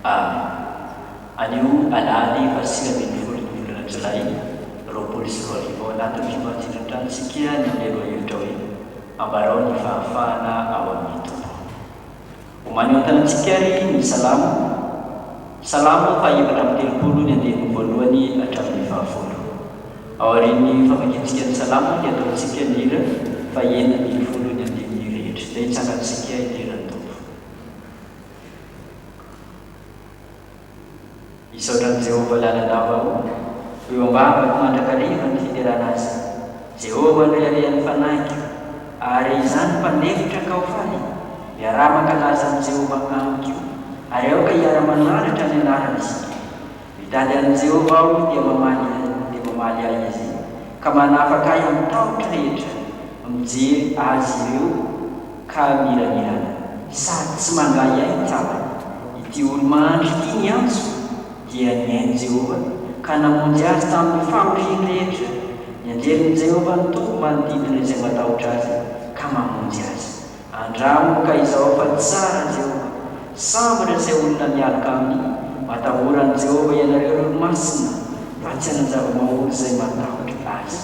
Amen. Anio alahady faha 19 ny volana jolay 2020 ao anatin'ny fibanjina hatrany isika ny amin'ilay lohahevitra hoe Ambarao ny fahafahana ao amin'ny Tompo. Omaly eo an-tanantsika ary ny Salamo, Salamo faha 34 ny andininy voalohany hatramin'ny fahafolo. Aorian'ny famakiantsika ny Salamo dia ataontsika ny hira faha 16 ny andininy rehetra. Dia hitsangantsika hidera ny Tompo. Hisaotra an'i Jehovah lalandava aho, ho eo am-bavako mandrakariva ny fiderana azy. Jehovah no iarian'ny fanahiko, ary izany mpandefitra ka ho faly. Miaraha mankalaza an'i Jehovah amiko, ary aoka hiara-manandratra ny anarany isika. Mitady an'i Jehovah aho, dia mamaly dia mamaly ahy izy, ka manafaka ahy amin'ny tahotra rehetra. Mijery azy ireo ka miramirana, sady tsy mangahiahy ny tavany. Ity olo-mahantra ity niantso, dia nihaino Jehovah, ka namonjy azy tamin'ny fahoriany rehetra. Ny anjelin'i Jehovah no Tompo manodidina izay matahotra azy, ka mamonjy azy. Andramo ka izao fa tsara Jehovah. Sambatra izay olona mialoka aminy. Matahora an'i Jehovah ianareo ry olo-masina, fa tsy hanan-java-mahory izay matahotra azy.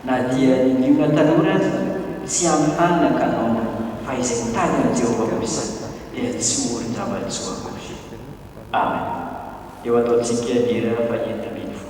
Na dia ny liona tanora aza tsy ampy hanina ka noana, fa izay mitady an'i Jehovah kosa dia tsy ho orin-java-tsoa akory. Amen. Eo ataontsika lira fahenina ambin'ny folo.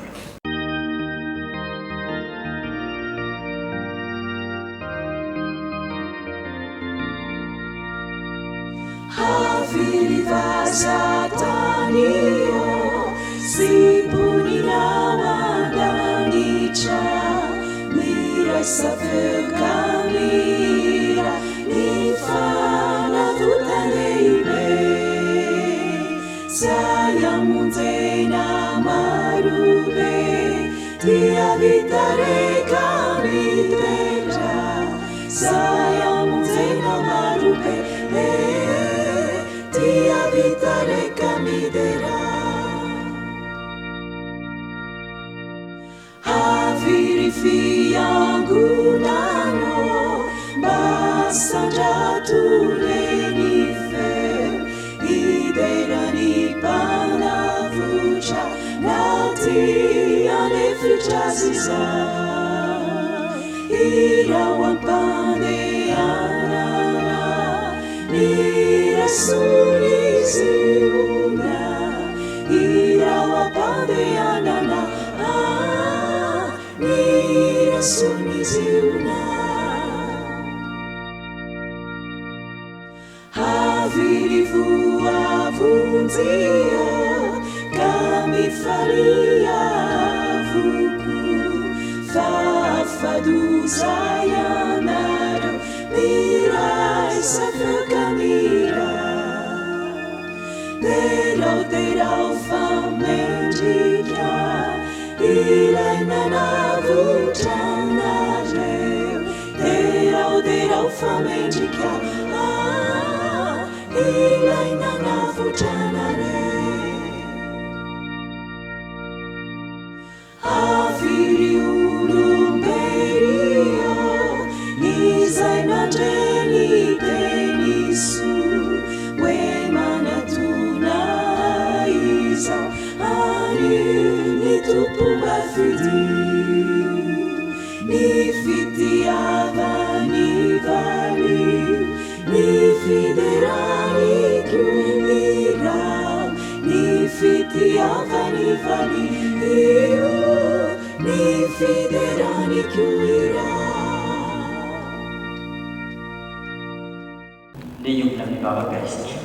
Ndeha hiombona mivavaka isika.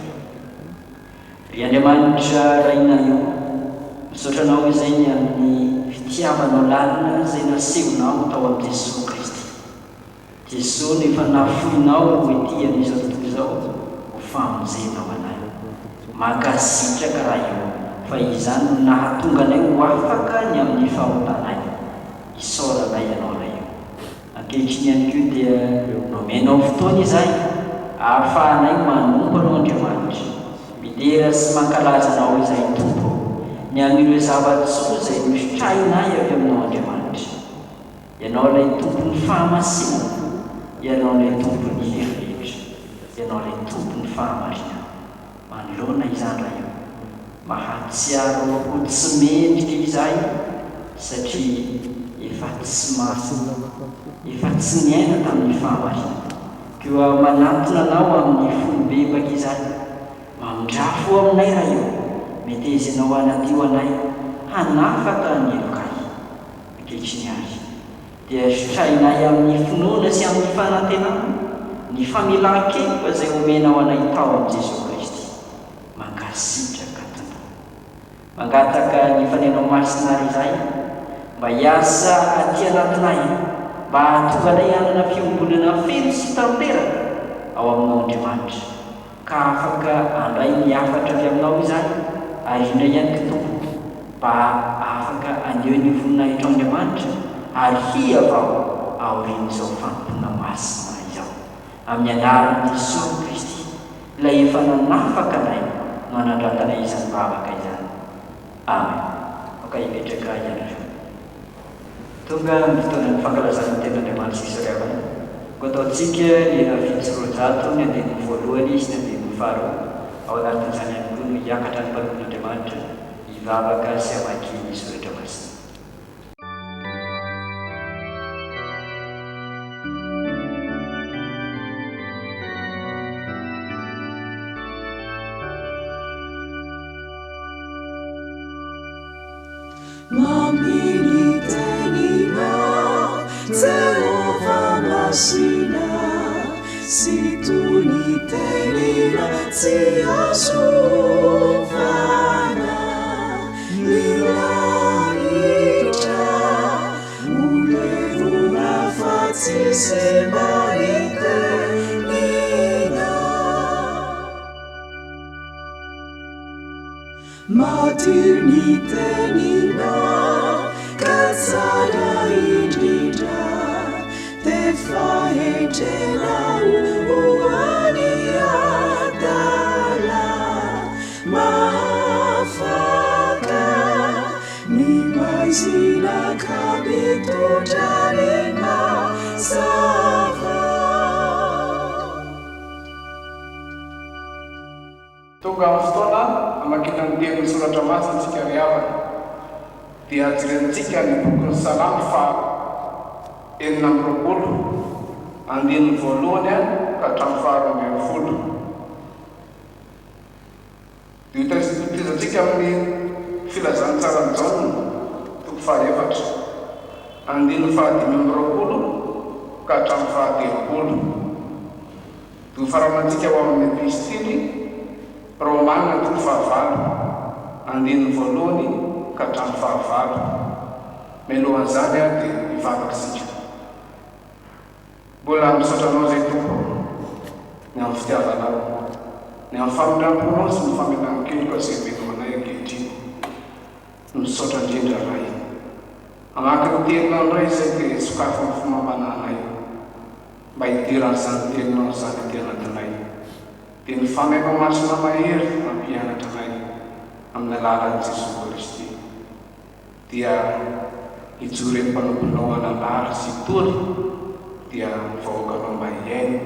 Ry Andriamanitra Rainay ô, misaotra Anao izay ny amin'ny fitiavanao lalina izay nasehonao tao amin'i Jesoa Kristy. Jesoa no efa nafoinao ho ety amin'izao tontolo izao ho famonjenao anay. Mankasitraka Ray ô fa izany no nahatonga anay ho afaka ny amin'ny fahotanay. Isaoranay Ianao Ray ô. Ankehitriny ihany koa dia nomenao fotoana izahay ahafahanay manompo Anao Andriamanitra. Midera sy mankalaza Anao izahay Tompo ny amin'ireo zava-tsoa izay nositrahinay avy Aminao Andriamanitra. Ianao ilay Tompon'ny fahamasinana, Ianao ilay Tompon'ny hery rehetra, Ianao ilay Tompon'ny fahamarinana. Manoloana izany Ray ô. Mahatsiaro ho tsy mendrika izahay satria efa tsy masina, efa tsy niaina tamin'ny fahamarinana. Koa manatona Anao amin'ny fo mibebaka izahay. Mamindrà fo aminay Ray ô, meteza Ianao hanadio anay, hanafaka ny helokay. Ankehitriny àry, dia sotrahinay amin'ny finoana sy amin'ny fanantenana ny famelan-keloka izay omenao anay tao amin'i Jesoa Kristy. Mankasitraka Tompo. Mangataka ny Fanenao Masina àry izahay mba hiasa aty anatinay mba hahatonga anay hanana fiombonana feno sy tanteraka ao Aminao Andriamanitra ka afaka handray ny hafatra avy Aminao izahay ary indrindra ihany koa Tompo mba afaka haneho ny voninahitrao Andriamanitra ary hihavao aorian'izao fanompoana masina izao. Amin'ny anaran'i Jesoa Kristy, Ilay efa nanafaka anay no anandratanay izany vavaka izany. Amen. Aoka hipetraka ianareo. Tonga ny fotoanan'ny fankalazana ny Tenin'Andriamanitra isika ry havana. Koa ataontsika ny 207, ny andininy voalohany sy ny andininy faharoa. Ao anatin'izany ihany koa no hiakatra ny mpanompon'Andriamanitra hivavaka sy hamaky ny Soratra Masina. Mamy ny teninao, Jehovah Masina, sy toy ny teninao tsy azo ovana. Ny lanitra ho levona fa tsy simba ny teninao. Madio ny teninao ka tsara indrindra, dia fahendrena ho an'ny adala. Mahafaka ny maizina ka mitondra ny mazava. Tonga amin'ny fotoana hamakiana ny tenin'ny Soratra Masina isika ry havana, dia jerentsika ny bokin'ny Salamo faha 26, andininy voalohany ka hatramin'ny faha 12. Dia hotaizantsika amin'ny Filazantsaran'i Jaona, toko fahaefatra, andininy fahadimy amby 20 ka hatramin'ny faha-30. Dia hofaranantsika ao amin'ny Epistily Romana, toko fahavalo, andininy voalohany ka hatramin'ny fahavalo. Mialohan'izany dia hivavaka isika. Mbola misaotra Anao izay Tompo ô, ny amin'ny fitiavanao, ny amin'ny famindram-ponao sy ny famelan-keloka izay omenao anay ankehitriny. Misaotra indrindra Ray. Hamaky ny Teninao indray izay dia sokafy ny fomam-panahinay mba hidiran'izany Teninao izany aty anatinay. Dia ny Fanahinao Masina mahery hampianatra anay amin'ny alalan'i Jesoa Kristy. Dia hijoro eny mpanomponao hanambara sy hitory dia ny vahoakanao mba hihaino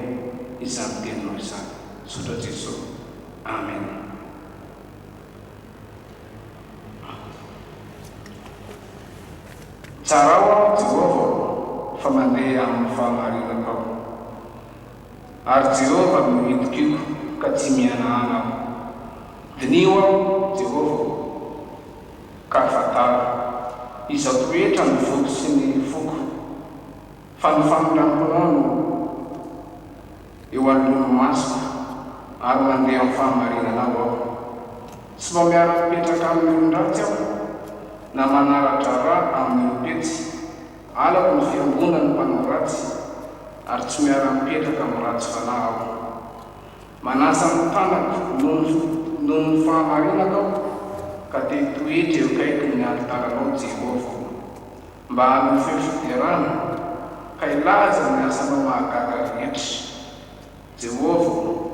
izany teninao izany. Misaotra Jeso. Amen. Tsarao aho Jehovah ô, fa mandeha amin'ny fahamarinako aho. Ary Jehovah no itokiako ka tsy mihanahana aho. Diniho aho, Jehovah ô. Ka fantaro izao toetra ny voko sy ny foko, fa ny famindram-ponao no eo alohan'ny masoko, ary mandeha amin'ny fahamarinanao aho. Tsy mba miara-mipetraka amin'ny olon-dratsy aho, na manara-draharaha amin'ny olom-petsy. Halako ny fiangonan'ny mpanao ratsy, ary tsy miara-mipetraka amin'ny ratsy fanahy aho. Manasa ny tanako noho ny noho ny fahamarinako aho, ka te hitoetra eo akaikin'ny alitaranao, Jehovah ô, mba hanao feo fiderana, ka hilaza ny asanao mahagaga rehetra. Jehovah ô,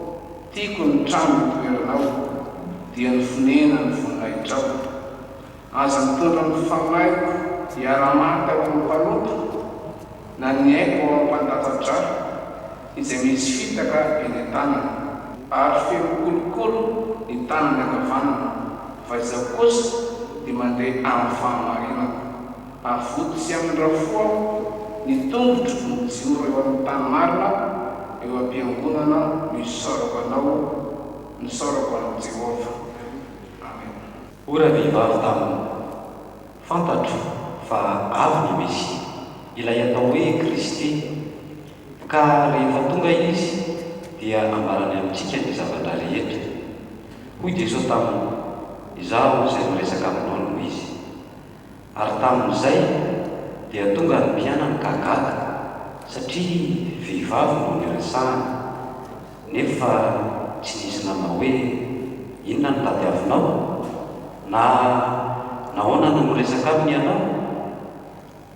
tiako ny trano itoeranao, dia ny fonenan'ny voninahitrao. Aza mitondra ny fanahiko hiara-maty ao amin'ny mpanota, na ny aiko ao amin'ny mpandatsa-drà, izay misy fitaka eny an-tanany, ary feno kolokolo ny tanany ankavanana. Fa izaho kosa dia mandeha amin'ny fahamarinana. Avoto sy hamindra fo aho, ny tongotro mijoro eo amin'ny tany marina, eo am-piangonana no isaorako anao, nisaorako an'i Jehovah. Amena. Hoy ravehivavy taminy, Fantatro fa avy ny Mesia, ilay atao hoe Kristy, ka rehefa tonga Izy dia hambarany amintsika ny zavatra rehetra. Hoy Jesoa taminy, Izaho izay miresaka aminao no Izy. Ary tamin'izay dia tonga ny mpianany ka gaga, satria vehivavy no niresahany. Nefa tsy nisy nanao hoe, Inona no tadiavinao? Na, Nahoana no miresaka aminy ianao?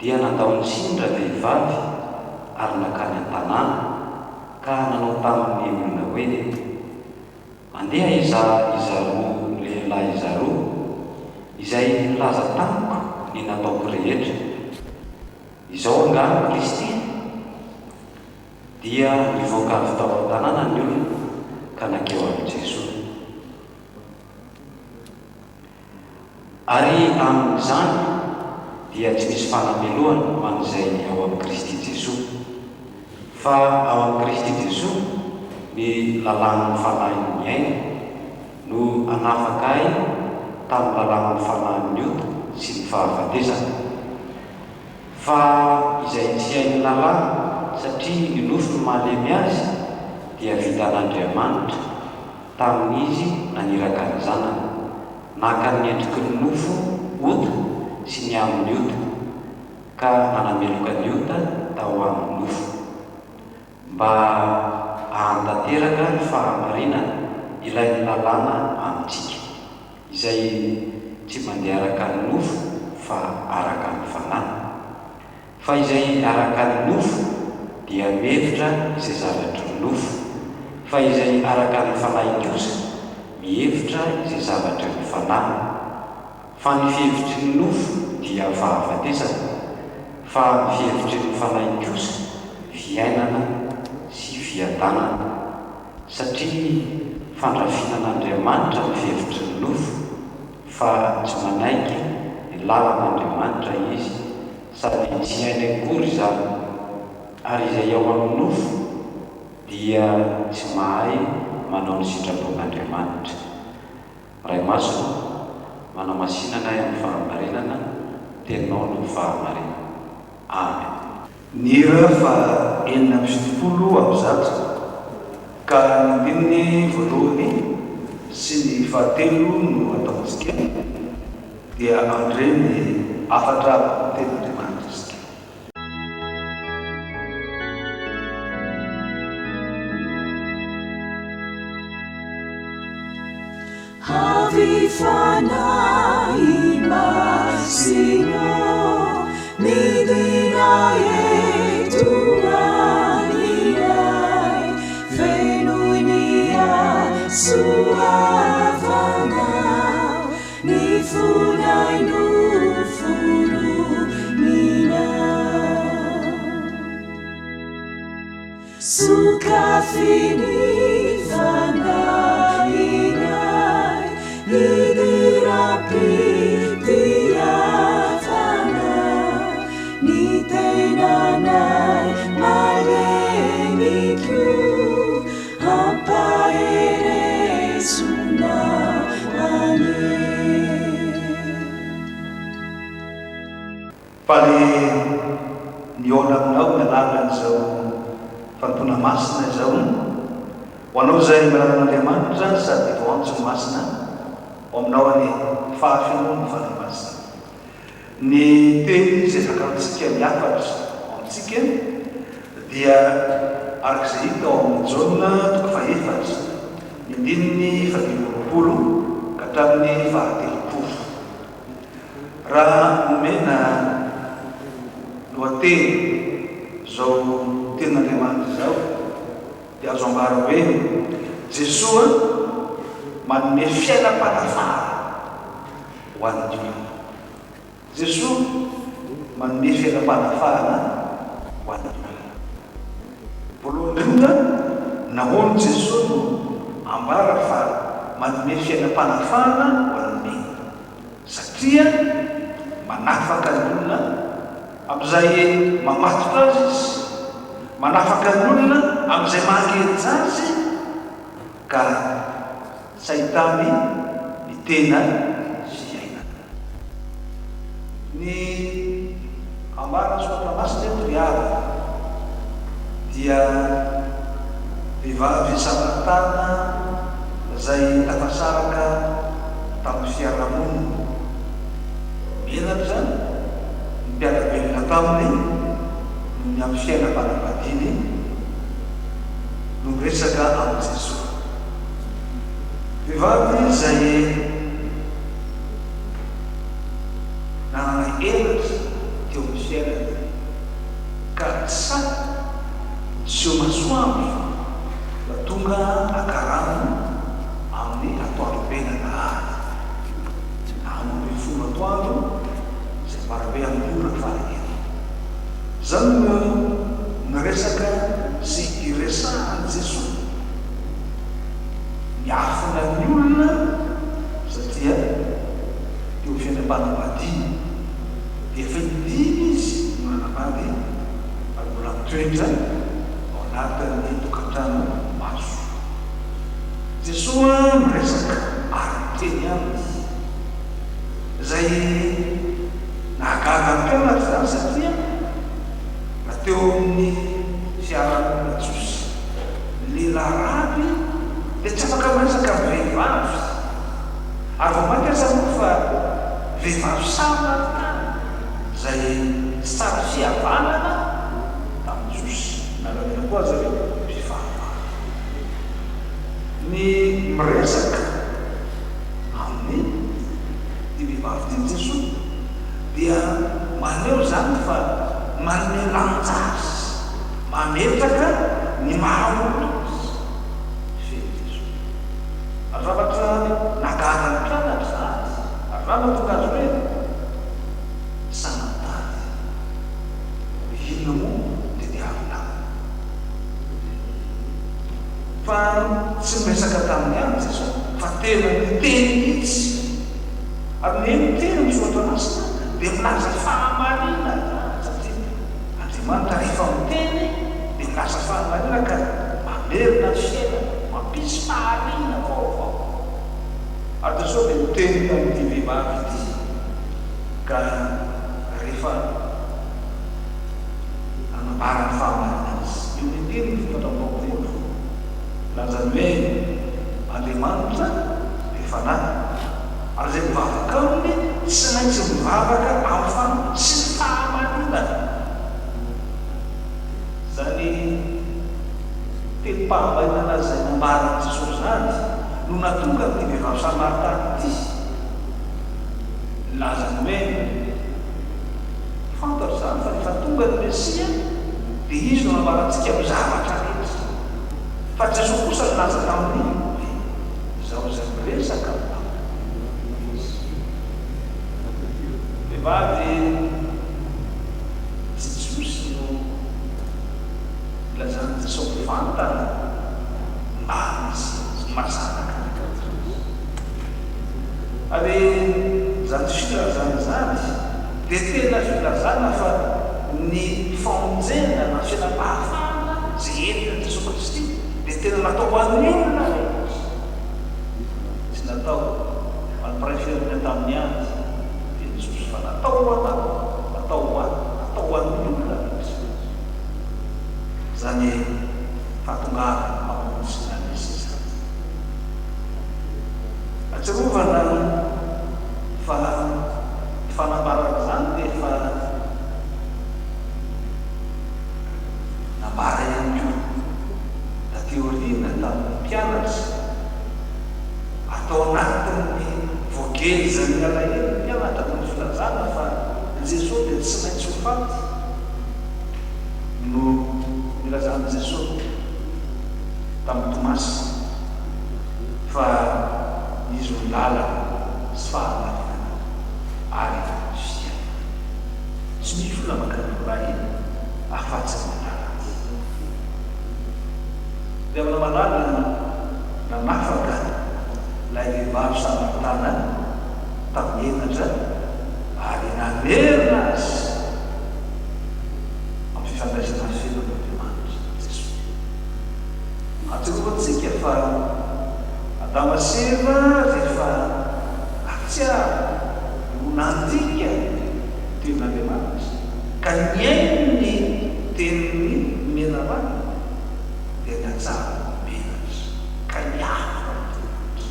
Dia nandao ny siny ravehivavy ary nankany an-tanàna, ka nanao tamin'ny olona hoe, Andeha hizaha izaroa lehilahy izaroa, izay nilaza tamiko ny nataoko rehetra. Izao angaha no Kristy? Dia nivoaka avy tao an-tanàna ny olona ka nankeo amin'i Jesoa. Ary amin'izany dia tsy misy fanamelohana ho an'izay ao amin'i Kristy Jesoa. Fa ao amin'i Kristy Jesoa ny lalàn'ny fanahin'ny aina no hanafaka ahy tamin'ny lalàn'ny fanahin'ny ota sy ny fahafatesana. Fa izay tsy hain'ny lalàna satria ny nofo no mahalemy azy dia vitan'Andriamanitra. Tamin'Izy naniraka ny Zanany, naka ny endriky ny nofo ota sy ny amin'ny ota, ka nanameloka ny ota tao amin'ny nofo, mba hahantanteraka ny fahamarinana ilain'ny lalàna amintsika, izay tsy mandeha araka ny nofo fa araka ny Fanahy. Fa izay araka ny nofo dia mihevitra izay zavatry ny nofo, fa izay araka ny Fanahy kosa mihevitra izay zavatry ny Fanahy. Fa ny fihevitry ny nofo dia fahafatesana, fa ny fihevitry ny Fanahy kosa fiainana sy fiadanana, satria fandrafinan'Andriamanitra ny fihevitry ny nofo, fa tsy manaiky ny lalan'Andriamanitra izy sady tsy hainy akory izany, ary izay ao amin'ny nofo dia tsy mahay manao ny sitrapon'Andriamanitra. Ray Masina ô, manamasina anay amin'ny fahamarinana, ny Teninao no fahamarinana. Amen. Ny hira faha 176 ka ny andininy voalohany sy ny fahatelo no ataontsika dia handre ny hafatra avy amin'ny tenin'Andriamanitra isika. Avy Fanahy Masina midina eto aminay, fenoy ny hasoavanao, ny fonay noforoninao. Sokafy ny fanahinay, hidiram-pitiavana, ny tenanay malemy koa ampaherezonao anie. Faly mihaona aminao amin'ny alalan'izao fanompoana masina izao. Ho anao izay malala an'Andriamanitra sady voantso ny masina, ho aminao anie ny fahafenoan'ny Fanahy Masina. Ny teny izay zakantsika ny hafatra ao amintsika dia araka izay hita ao amin'ny Jaona toko fahefatra, ny andininy fahadimy amby 20 ka hatramin'ny fahatelopolo. Raha nomena lohateny izao tenin'Andriamanitra izao dia azo ambara hoe Jesoa manome fiainam-panafahana ho an'ny olona. Jesoa manome fiainam-panafahana ho an'ny olona. Voalohany indrindra, nahoana Jesoa no ambara fa manome fiainam-panafahana ho an'ny mino? Satria manafaka ny olona amin'izay mamatotra azy izy, manafaka ny olona amin'izay mangeja azy ka tsy ahitany ny tena fiainana. Ny ambaran'ny Soratra Masina eto ry havana dia vehivavy Samaritana izay tafasaraka tamin'ny fiarahamonina. Menatra ny mpiara-belona taminy noho ny amin'ny fiainam-panambadiany no miresaka amin'i Jesoa. Vehivavy izay nanana henatra teo amin'ny fiainana ka sahy niseho masoandro fa tonga haka rano amin'ny atoandrobe nanahary, 12 atoandro izay ambara hoe amin'ny ora fahaenina. Izany no niresaka sy iresahan'i Jesoa miafina ny olona satria teo amin'ny fiainam-panambadiana dia efa in-dimy izy no nanambady ary mbola mitoetra ao anatin'ny tokantrano maso. Jesoa miresaka ary miteny aminy, izay nahagaga ny mpianatra izany satria raha teo amin'ny fiarahamonina jiosy ny lehilahy raby dia tsy afaka miresaka amin'ny vehivavy ary vao mainka aza moa fa vehivavy samaritana izay tsy tsara fihavanana tamin'ny jiosy na lazaina koa aza hoe mpifahavalo. Ny miresaka amin'ny ity vehivavy ity Jesoa dia maneho izany fa manome lanja azy, mametraka ny maha olona azy feno Jesoa. Ary zavatra nahagaga ny mpianatra izany, ary izany nahatonga azy hoe sanantany, inona moa no tediavina aminy? Fa tsy niresaka taminy ihany Jesoa fa tena niteny mihitsy. Ary ny hoe miteny ny Soratra Masina dia milaza fahamarinana satria Andriamanitra rehefa miteny dia milaza fahamarinana ka mamerina ny fiainana, mampisy fahariana vaovao. Ary Jesoa dia niteny tamin'ity vehivavy ity ka rehefa nanambara ny fahamarinana izy. Eo amin'ny andininy 24, milaza ny hoe Andriamanitra dia Fanahy, ary izay mivavaka Aminy tsy maintsy mivavaka amin'ny fanahy sy ny fahamarinana. Izany tenim-pahamarinana izay nambaran'i Jesosy izany no nahatonga an'ity vehivavy Samaritana ity nilaza ny hoe, Fantatro izany fa rehefa tonga ny Mesia dia Izy no hanambara antsika amin'ny zavatra rehetra. Fa Jesoa kosa nilaza taminy hoe, Izaho izay miresaka aminao no Izy. Vehivavy tsy Jiosy no nilazan'i Jesoa mivantana ny maha Mesia Azy, ny maha Zanak'Andriamanitra Azy. Ary izany filazana izany dia tena filazana fa ny famonjena na fiainam-pahafahana izay entin'i Jesoa Kristy dia tena natao ho an'ny olona rehetra. Tsy natao ho an'ny mpiray firenena taminy ihany dia ny Jiosy fa natao ho anao, natao ho ahy, natao ho an'ny olona rehetra. Izany fahatongavan'ny Mpamonjy sy ny Mesia izany. Atsiarovana fa ny fanambarana izany dia efa nambara ihany koa taty aoriana tamin'ny mpianatra ary tao anatin'ny voagejan'ny alahelo ny mpianatra tamin'ny filazana fa Jesoa dia tsy maintsy ho faty no nilazan'i Jesoa tamin'i Tomasy. Fa Izy no lalana sy fahamarinana ary fiainana. Tsy misy olona mankany amin'ny Ray afa-tsy amin'ny alalan'Izy. Ry havana malala, nanafaka ilay vehivavy Samaritana tamin'ny henatra. Tsaroantsika fa Adama sy Eva rehefa nahatsiaro no nandika ny tenin'Andriamanitra ka nihaino ny tenin'ny menarana dia nahatsiaro menatra ka niafina ny tenany.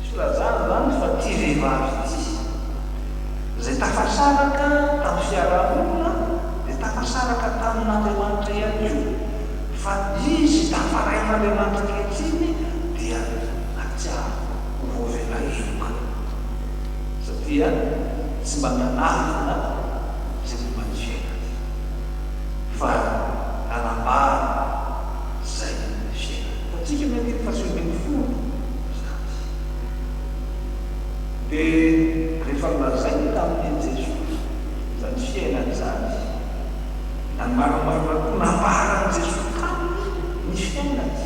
Filazana izany fa ity vehivavy ity izay tafasaraka tamin'ny fiarahamonina dia tafasaraka tamin'Andriamanitra ihany koa fa izy tafaray amin'Andriamanitra ankehitriny dia nahatsiaro ho voavela heloka satria tsy mba nanafina izay momba ny fiainany fa nanambara izay fiainany. Hitantsika ny andininy faha-19 izany. Dia rehefa nolazainy tamin'i Jesoa izany fiainany izany, na ny marimarina koa nambaran'i Jesoa taminy ny fiainany,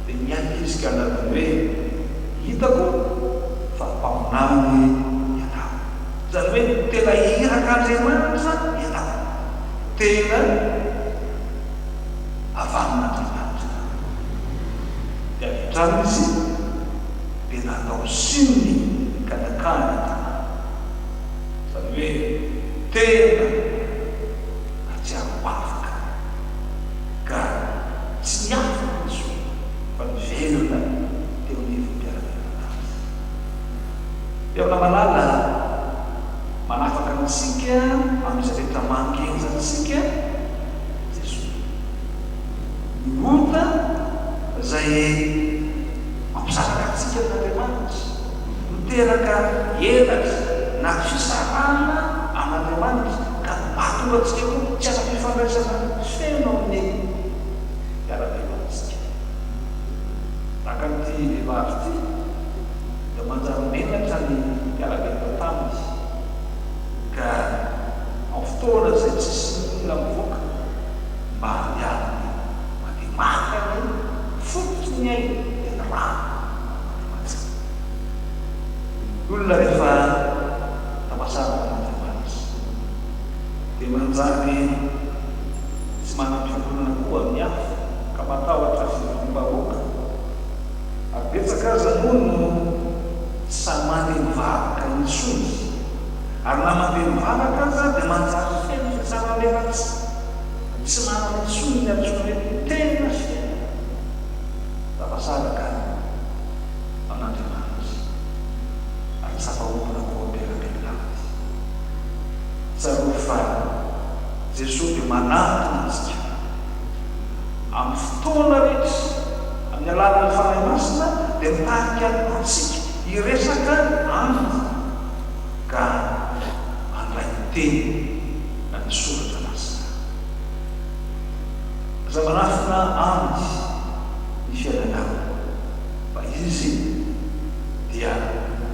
dia niaiky izy ka nilaza hoe, Hitako fa mpaminany ianao. Izany hoe tena irak'Andriamanitra ianao. Tena avy amin'Andriamanitra. Dia avy hatrany izy dia natao sinony ka nakany an-tanàna. Izany hoe tena nahatsiaro ho afaka ka tsy niafina intsony fa niverina teo anivon'ny mpiara-belona taminy. Mpihavana malala, manafaka antsika amin'izay rehetra mangenja antsika Jesoa. Ny ota izay mampisaraka antsika amin'Andriamanitra, miteraka henatra na fisarahana amin'Andriamanitra ka mahatonga antsika koa tsy hanam-pifandraisana feno amin'ny mpiara-belona amintsika. Tahaka an'ity vehivavy ity dia manjary menatra ny mpiara-belona taminy ka amin'ny fotoana izay tsisy olona mivoaka mba handehanany mandeha maka ny fototry ny ainy dia ny rano mandeha mantsaka. Ny olona rehefa tafasaraka amin'Andriamanitra dia manjary tsy manam-piombonana koa amin'ny hafa ka matahotra fivoriam-bahoaka ary betsaka aza moa no tsy sahy mandeha mivavaka intsony ary na mandeha mivavaka aza dia manjary feno fitsaram-belatsihy. Tsy manana intsony ny antsoina hoe tena fiainana tafasaraka amin'Andriamanitra ary tsapa ombona koa am-piara-belona Aminy. Tsarovy fa Jesoa dia manatona antsika amin'ny fotoana rehetra, amin'ny alalan'ny Fanahy Masina dia mitarika antsika hiresaka Aminy ka handray ny Teniny na ny Soratra Masina. Aza manafina Aminy ny fiainanao, fa Izy dia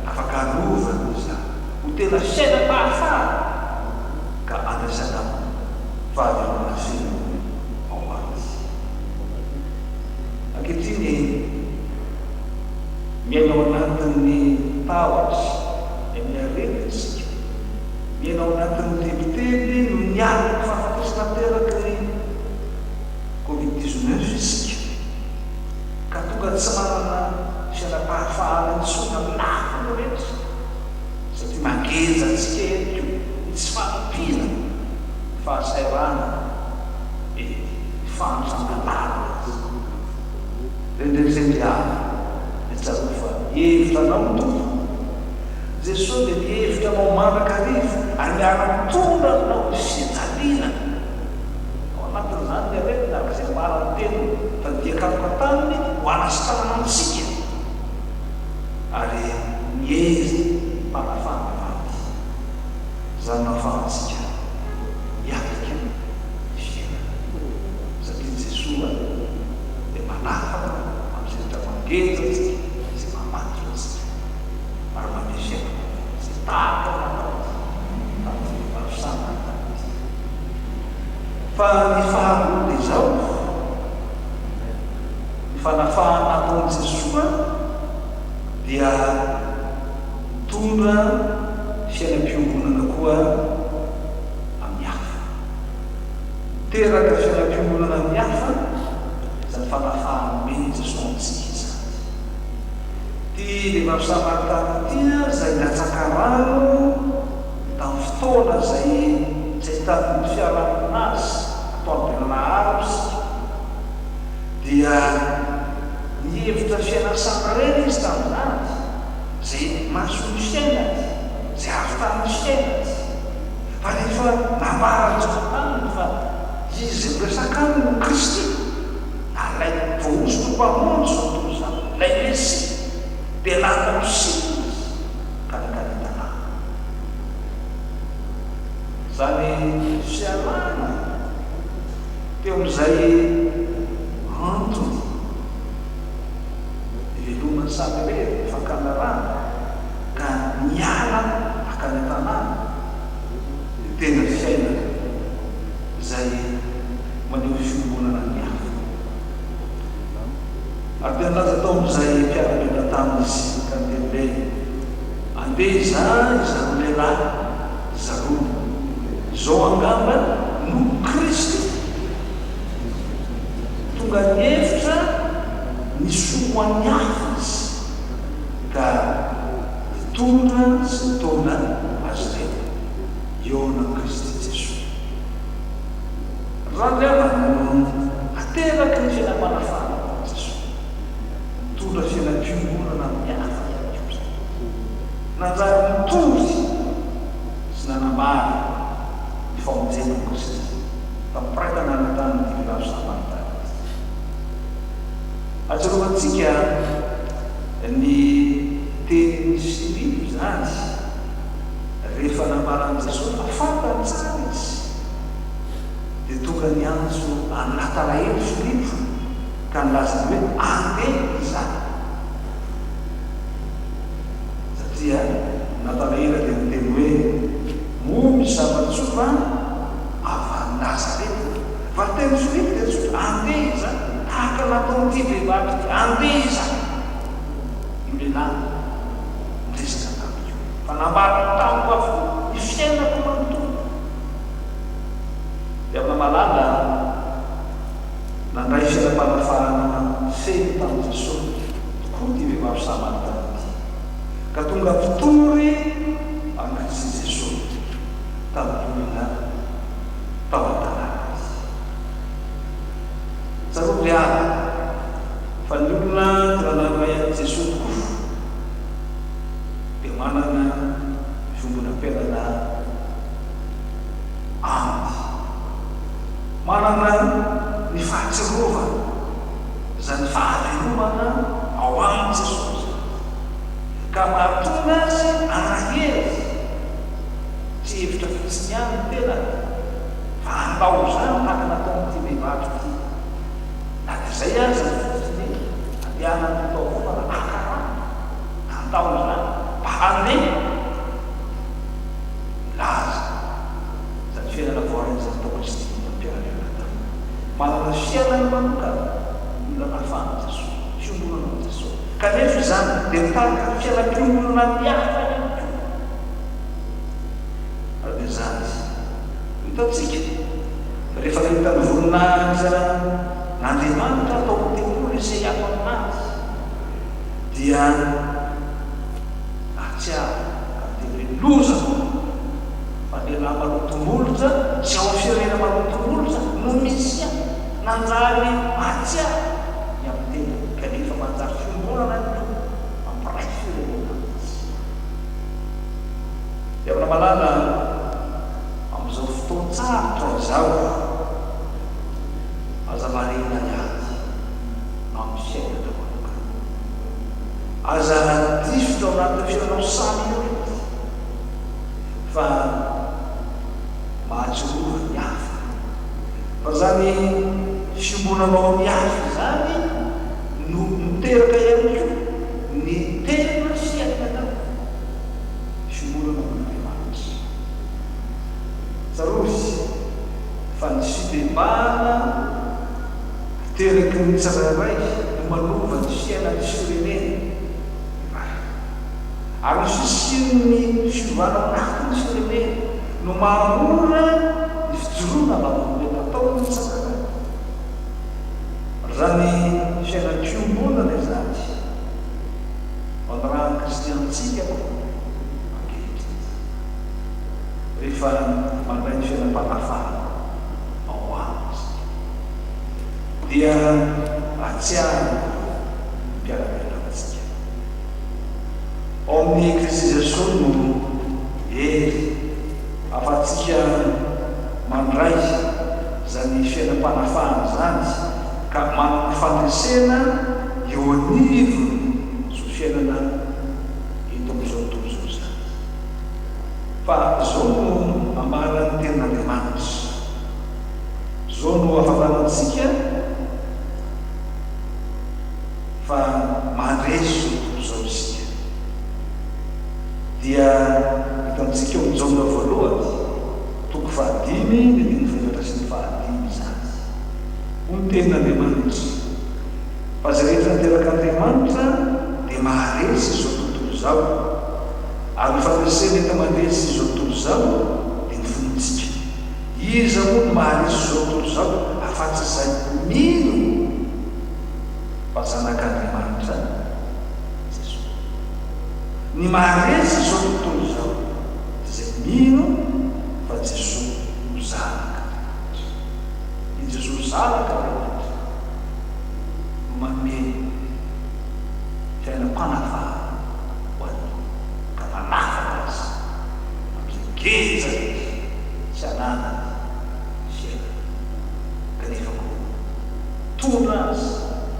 afaka hanova izany ho tena fiainam-pahafahana ka andraisanao fahavelomana feno ao Aminy. Ankehitriny, miaina ao anatin'ny tahotra ny amin'ny aretina isika. Miaina ao anatin'ny tebiteby noho ny alin'ny fahafatesana ateraky ny Covid 19 isika, ka tonga tsy manana fiainam-pahafahana intsony amin'ny lafiny rehetra, satria mangeja antsika ihany koa ny tsy fahampiana, ny fahasahiranana, eny, ny fahantrana lalina aza. Rendrendrendry avy dia tsarovy fa mihevitra anao ny Tompo. Jesoa dia mihevitra anao mandrakariva ary miara-mitondra aminao ny fijaliana. Ao anatin'izany ny aretina araka izay ambaran'ny teniny fa ny dia kapoka taminy ho hanasitranana antsika ary ny hery mpanafahana vady. Izany no ahafahantsika miatrika ny fiainana satria Jesoa dia manafaka amin'izay rehetra mangeja antsika, izay mamatotra antsika. ary mandeha fiainana izay tahaka ny nataony tamin'ity vehivavy sambany ity. Fa ny faharoa dia izao, ny fanafahana ataon'i Jesoa dia mitondra fiainam-piombonana koa amin'ny hafa. Miteraka fiainam-piombonana amin'ny hafa. Izany fanafahana omen'i Jesoa antsika izany. Ity vehivavy samaritana ity izay nilatsaka rano tamin'ny fotoana izay tsy ahitan'ny fiarahamonina azy, atoandro be nanahary hoy isika, dia nihevitra fiainana samirery izy tamin'izany, izay mason'ny fiainany, izay ahavitan'ny fiainany. Fa rehefa nambaran'i Jesoa taminy fa Izy izay miresaka aminy no Kristy, na ilay voahosotra ho Mpamonjy izao tontolo izao, ilay Mesia, dia nandao siny izy ka nankany an-tanàna. Izany fialana teo amin'izay antony ivelomany samirery ny fakana rano ka niala nankany an-tanàna dia tena fiainana izay maneho fiombonana ny hafa. Ary dia nilaza tao amin'izay mpiara-belona taminy izy ka niteny hoe, Andeha hizaha izany lehilahy zaroa izao angamba no Kristy. Tonga nihevitra ny soa ho an'ny hafa izy ka nitondra sy nitaona azy ireo hihaona amin'i Kristy Jesoa. Raha ny havana no ateraky ny fiainam-panafahana tamin'i Jesoa, nitondra fiainam-piombonana amin'ny hafa ihany koa izany. Nanjary nitory sy nanambara ny famonjena an'i Kristy tamin'ny mpiray tanàna taminy ity vehivavy samaritana ity. Ahatsiarovantsika ny tenin'i Filipo izany rehefa nambaran'i Jesoa fa fantany tsara izy. Dia tonga niantso an'i Natanaely Filipo ka nilaza hoe, Andeha hizaha. Satria Natanaela dia niteny hoe, Moa misy zava-tsoa va avy any Nazareta? Fa ny tenin'i Filipo dia tsotra, Andeha hizaha, tahaka ny nataon'ity vehivavy ity, Andeha hizaha io lehilahy niresaka tamiko io, fa nambarany tamiko avokoa ny fiainako manontolo. Ry havana malala, nandray fiainam-panafahana feno tamin'i Jesoa tokoa ity vehivavy samaritana ity, ka tonga mpitory an'i Kristy Jesoa tamin'ny olona tao an-tanàna izy. Tsarovy ry havana fa ny olona tena nandray an'i Jesoa tokoa dia manana fiombonam-piainana And. Manana ny fahatsiarovana izany fahavelomana ao aminy Jesosy izany, ka mahatonga azy hanahelo, tsy hevitra fotsiny ihany ny tenany, fa handao izany tahaka nataon'ity vehivavy ity, na dia izay aza ny fototry ny andehanany ho tao Roma haka rano, handao izany mba handeha. Milaza izany fiainana voarainy izany tao Kristy ny mpiara-belona taminy. Manana fiainany manokana ny olona nafahan'i Jesoa, fiombonana amin'i Jesoa. Kanefa izany dia mitarika fiainam-piombonana amin'ny hafa ihany koa. Ary dia izany no hitantsika fa rehefa nahita ny voninahitra n'Andriamanitra tao amin'ny tempoly Isaia mpaminany dia Nahatsiaro ka niteny hoe, Loza! Fa lehilahy maloto molotra sy ao amin'ny firenena maloto molotra no Mesia. Nanjary mahatsiaro ny amin'ny tenany, kanefa manjary fiombonana ihany koa mampiray firenena izy. Ry havana malala, amin'izao fotoan-tsarotra izao, aza variana hiady amin'ny fiainana manokana. Aza difotra ao anatin'ny fiainanao samy irery fa mahatsiarova ny hafa. Fa izany fiombonanao amin'ny hafa izany no miteraka ihany koa ny tena fiainanao, fiombonana amin'Andriamanitra. Tsarovy fa ny fibebahana Ateraky ny tsirairay no manova ny fiainan'ny firenena iray. Ary ny fisian'ny fiovana ao anatin'ny firenena no mahamora ny fijoroana vavolombelona ataon'ny tsirairay. Ary izany. dia hahatsiaro ny mpiara-belona amintsika. Ao amin'i Kristy Jesoa no hery ahafahantsika mandray izany fiainam-panafahana izany ka manana fandresena eo anivon'izao fiainana eto amin'izao tontolo izao izany. Fa izao no ambaran'ny Tenin'Andriamanitra, izao no ahafantarantsika fa mandresy izao tontolo izao isika. Dia hitantsika ao amin'ny Jaona voalohany, toko fahadimy, ny andininy fahefatra sy ny fahadimy izany. Hoy ny Tenin'Andriamanitra, Fa izay rehetra naterak'Andriamanitra dia maharesy izao tontolo izao, ary ny fandresena enti-mandresy izao tontolo izao dia ny finoantsika. Iza moa no maharesy izao tontolo izao afa-tsy izay mino fa Zanak'Andriamanitra Jesoa? Ny maharesy izao tontolo izao dia izay mino fa Jesoa no Zanak'Andriamanitra. I Jesoa Zanak'Andriamanitra no manome fiainam-panafahana ho an'ny olona, ka manafaka azy amin'izay geja rehetra tsy ananany fiainana, kanefa koa mitondra azy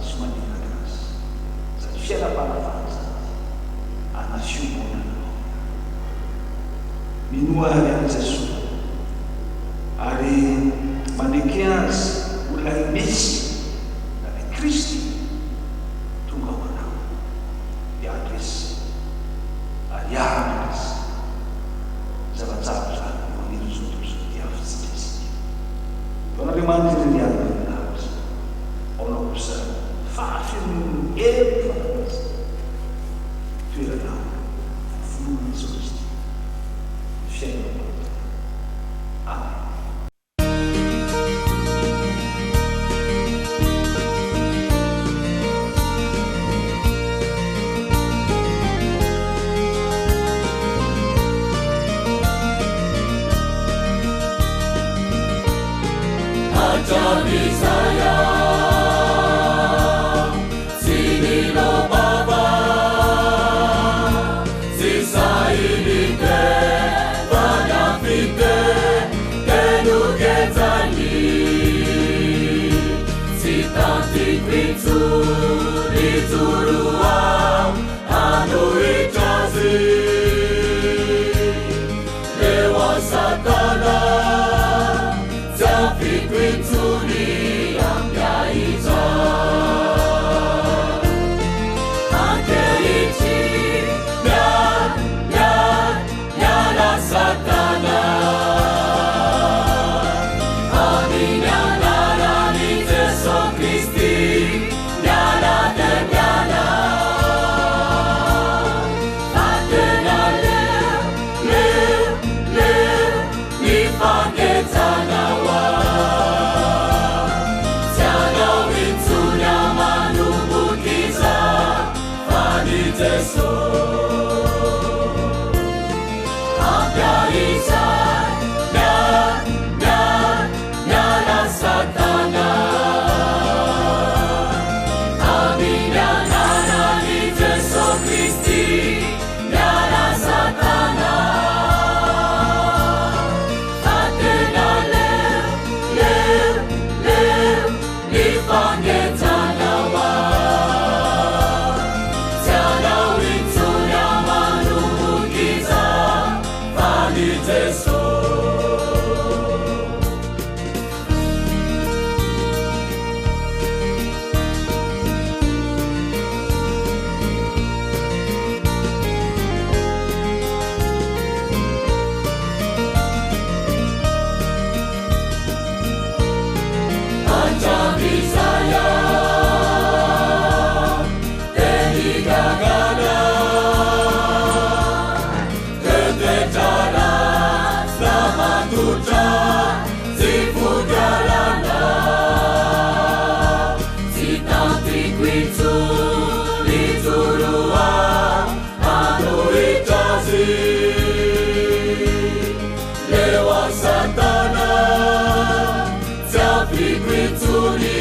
sy maniraka azy izany fiainam-panafahana izany ana fiombonana ao aminy. Minoa àry an'i Jesoa ary maneke Azy ho Ilay Mesia, ilay Kristy tonga ho anao, dia handresy ary hiara-mandresy zava-tsarotra eo anivon'izao tontolo izao diavintsika isika. Ho an'Andriamanitra irery ihany ny voninahitra, ao anao kosa ny fahafenoan'ny herin'ny Fanahy Masina, toerana finoana Jesoa Kristy, ny fiainana manontolo. Amen. Hatramin'izay aho tsy niloa-bava, tsy sahy niteny fa niampiteny teny hogejainy. Tsy tantiko intsony hijoro aho hanohitra azy. Leo aho Satana, tsy afiko intsony hampiahitra. Ankehitriny, miala, miala, miala Satana. Amin'ny anaran'i Jesoa Kristy, miala dia miala. Fa tena leo, leo, leo ny fangejana ho ahy. Tsy anao intsony aho manomboka izao fa ny Jesoa. Ampy ahy izay, miala, miala, miala Satana. Amin'ny anaran'i Jesoa Kristy, miala Satana. Fa tena leo, leo, leo ny fangejana ho ahy. Tsy anao intsony aho manomboka izao fa ny Jesoa. Hatramin'izay aho dia nigagana, Toetoetra ratsy namatotra tsy fodialana. Tsy tantiko intsony hijoro aho hanohitra azy. Leo aho Satana, tsy afiko intsony.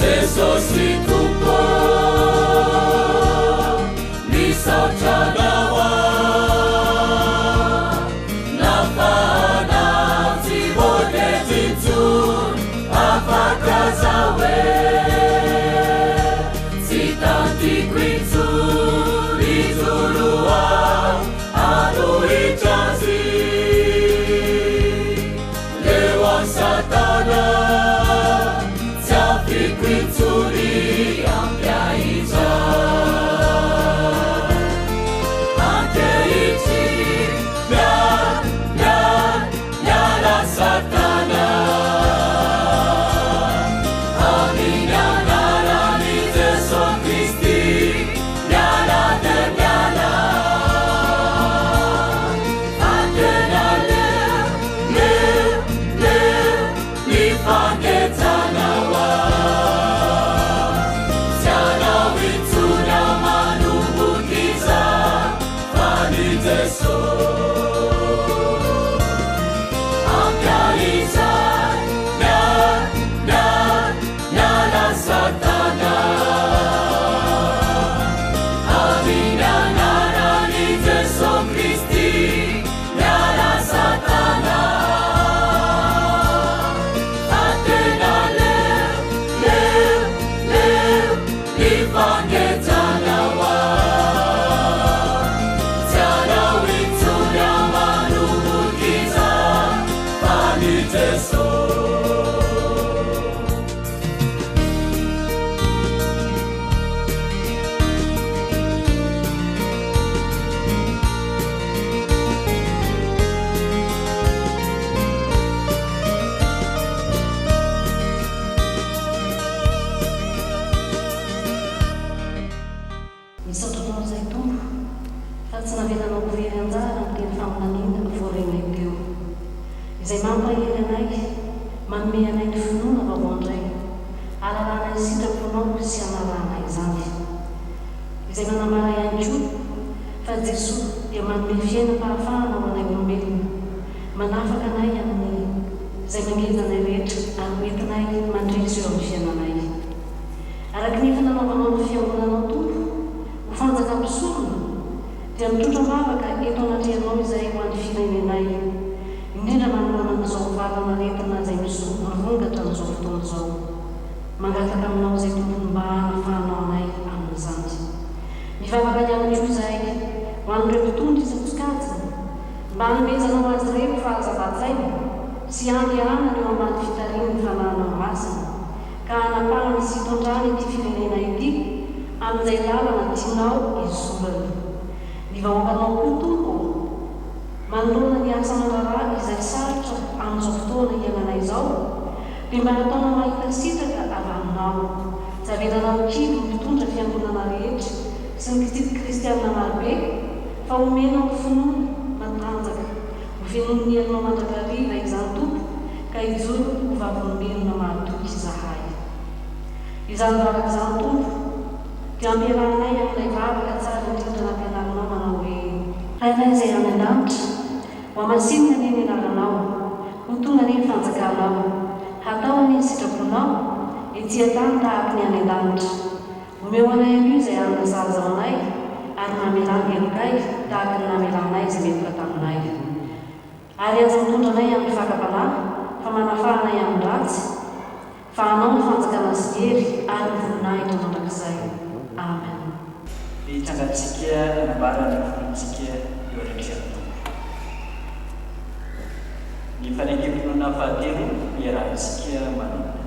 Jesosy Tompo Misaotra Anao aho Nafahana tsy voageja intsony Afaka zaho e Tsy tantiko intsony Hijoro aho hanohitra azy Leo an'i Satana Tsy afiko intsony Ampiaiza Ankehitriny Miala, miala, miala Satana Amin'ny anaran'i Jesoa Kristy Miala dia miala Fa tena leo, leo, leo Ny fangejana ho ahy Tsy anao intsony aho manomboka izao Fa ny Jesoa Ampy ahy izay Miala, miala, miala Satana Amin'ny anaran'i Jesoa Kristy Miala Satana Fa tena leo, leo, leo Ny fangejana ho ahy Tsy anao intsony aho manomboka izao Fa ny Jesoa. Misaotra Anao izay Tompo fa tsy navelanao ho very anjara ny teny faminaniana voarenay teo. Izay mampahery anay, manome anay ny finoana vaovao indray, ahalalana ny sitraponao sy hanarahana izany. Izay manambara ihany koa fa Jesoa dia manome fiainam-pahafahana ho anay olombelona, manafaka anay amin'ny izay mangeja anay rehetra ary hoentinay mandresy eo amin'ny fiainanay. Araka ny efa nanaovanao ny Fiangonanao Tompo ho fanjakam-pisorona, dia mitrotra am-bavaka eto anatrehanao izahay ho an'ny firenenay, indrindra manoloana an'izao valan'aretina izay mirongatra amin'izao fotoana izao. Mangataka aminao izay Tompo ny mba hanafahanao anay amin'izany. Mivavaka ihany koa izahay ho an'ireo mpitondra isan-tsokajiny, mba hanomezanao azy ireo fahazavan-tsaina sy handehanany eo ambany fitarihin'ny Fanahinao Masina. ka hanapahany sy hitondrany ity firenena ity amin'izay lalana tianao hizorana. Ny vahoakanao koa Tompo ô, manoloana ny asa aman-draharaha izay sarotra amin'izao fotoana iainanay izao, dia mba ataonao mahita sitraka avy aminao. Tsy avelanao ho kivy ny mpitondra fiangonana rehetra sy ny mpitety kristiana marobe, fa omenao finoana matanjaka ho fenoin'ny herinao mandrakariva izany Tompo, ka hijoro ho vavolombelona mahatoky izahay. Izany vavaka izany, Tompo, dia ampiarahanay amin'ilay vavaka tsara indrindra nampianarinao manao hoe. Rainay izay any an-danitra, Hohamasinina anie ny anaranao, Ho tonga anie ny fanjakanao, Hatao anie ny sitraponao, ety an-tany tahaka ny any an-danitra. Omeo anay anio izay hanina sahaza ho anay, ary mamelà ny helokay tahaka ny namelanay izay meloka taminay. Ary aza mitondra anay amin'ny fakam-panahy, fa manafaha anay amin'ny ratsy, fa Anao ny fanjakana sy ny hery ary ny voninahitra mandrakizay. Amen. Ny hitsangantsika hanambara ny finoantsika eo anatrehan'ny Tompo. Ny fanekem-pinoana fahatelo iarahantsika manonona.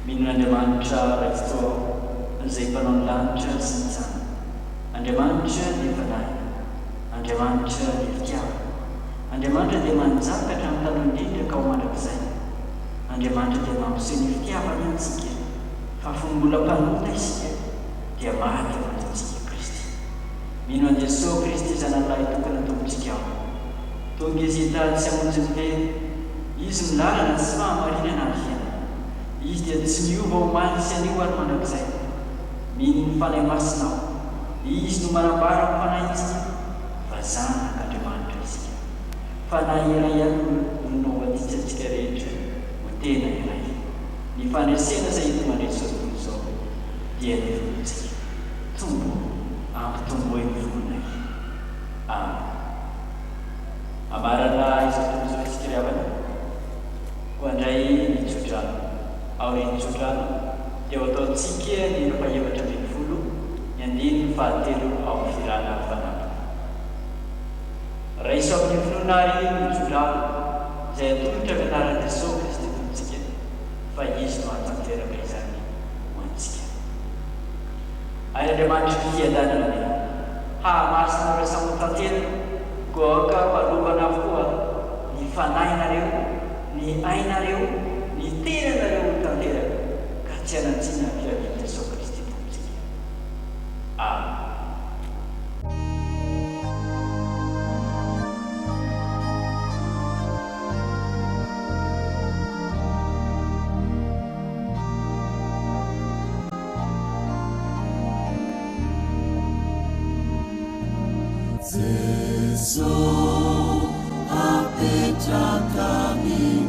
Mino an'Andriamanitra Ray Tsitoha aho, Izay Mpanao ny lanitra sy ny tany. Andriamanitra dia Fanahy. Andriamanitra dia fitiavana. Andriamanitra dia manjaka hatramin'ny taloha indrindra ka ho mandrakizay. Andriamanitra dia mampiseho ny fitiavany antsika fa fony mbola mpanota isika dia maty ho antsika Kristy. Mino an'i Jesoa Kristy Zanany Lahitokana Tompontsika aho. Tonga Izy hitady sy hamonjy ny very. Izy no lalana sy fahamarinana ary fiainana. Izy dia tsy miova omaly sy anio ary mandrakizay. Mino ny Fanahy Masina aho. Izy no manambara amin'ny fanahintsika fa zanak'Andriamanitra isika. Fanahy iray ihany no nao antsika rehetra ho tena iray. Ny. fandresena izay enti-mandresy izao tontolo izao dia ny finoantsika. Tompo ô, ampitomboy ny finoanay. Amen. Hamarana izao tontolo izao isika ry havana. Koa handray ny tsodrano. Aorian'ny tsodrano dia ho ataontsika ny hira fahefatra 18, ny andininy fahatelo ao amin'ny fihirana fanampiny. Raiso amin'ny finoana àry ny tsodrano izay atolotra amin'ny anaran'i Jesoa Kristy Tompontsika, fa Izy no hahatanteraka izany ho antsika. Ary Andriamanitry ny fiadanana anie hahamasina anareo samy ho tanteraka, koa aoka ho arovana avokoa ny fanahinareo, ny ainareo, ny tenanareo ho tanteraka, ka tsy hanan-tsiny amin'ny fiavian'i Jesoa Kristy Tompontsika. Amen. Jeso apetraka aminao.